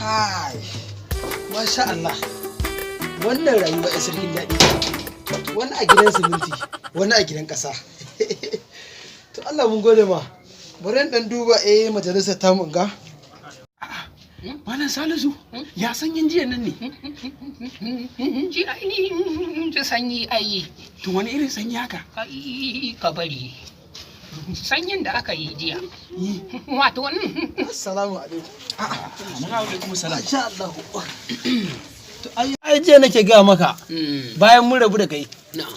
Kai, masha Allah, wannan rayuwa ya sarkin daɗi. Wani a gidan siminti, wani a gidan ƙasa. To Allah mun gode ma. Bari in ɗan duba majalisar tamu in ga. Malam Salisu, ya sanyin jiya nan ne? Ji ainihin ji sanyi ai. To wani irin sanyi haka? Ai ka bari. Sanyin da aka yi jiya. Wato Assalamu alaikum. Alaikum salam. Masha Allah. To ai jiya nake gaya maka bayan mun rabu da kai.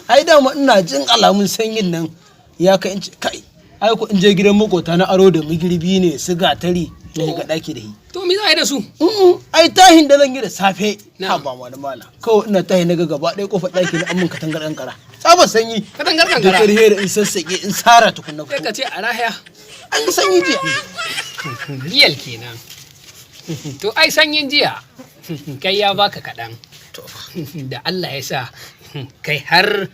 Ai dama ina jin alamun sanyin nan ya kai in ce kai. Ai ko in je gidan makota na aro da magirbi ne su gatari na shiga ɗaki da hi. To me za a yi da su? Ai tahin da zan yi da safe. Na. Ha ba wani mala. Kawai ina tahi na ga gaba ɗaya kofar ɗaki na amin katangar kankara. Tsabar sanyi. Katangar Da kankara. karhe da in sassaƙe in sara tukunna Sai ka fito. ce a rahaya. An yi sanyi jiya. Riyal kenan. To ai sanyin jiya kai ya baka kaɗan. Da Allah ya sa kai har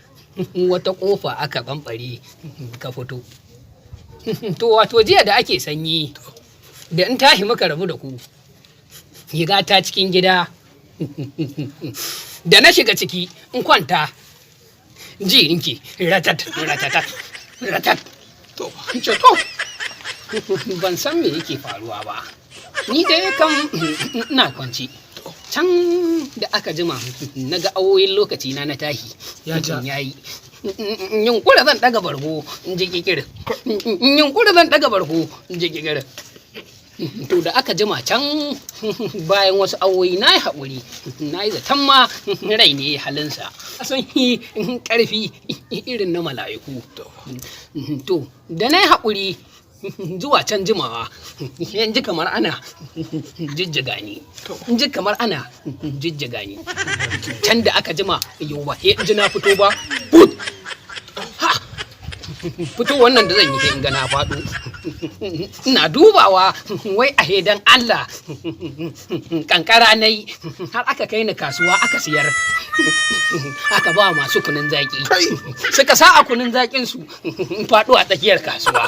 wata ƙofa aka ɓamɓare ka fito. To wato jiya da ake sanyi da in tashi muka rabu da ku, higa ta cikin gida da na shiga ciki in kwanta ji ninki ratat ratatat ratat. To in ce to ban san me yake faruwa ba, ni dai kam ina kwanci. Can da aka jima na ga awoyin lokaci na na tahi Ya ja. Yayi yunkura zan daga bargo in ji kikir, yunkura zan daga bargo in ji kikir. To da aka jima can bayan wasu awoyi na yi haƙuri, na yi zaton ma rai ne halinsa, sun yi ƙarfi irin na mala'iku. To da na yi haƙuri zuwa can jimawa, yanzu kamar ana jijjiga ni, in ji kamar ana jijjiga ni. Can da aka jima yau ba he in ji na fito ba put ha fito. Wannan da zan yi sai in ga na faɗo. Ina dubawa, wai a dan Allah kankara na yi har aka kai ni kasuwa aka siyar, aka ba masu kunun zaki suka sa a kunun zakin su, faɗo a tsakiyar kasuwa.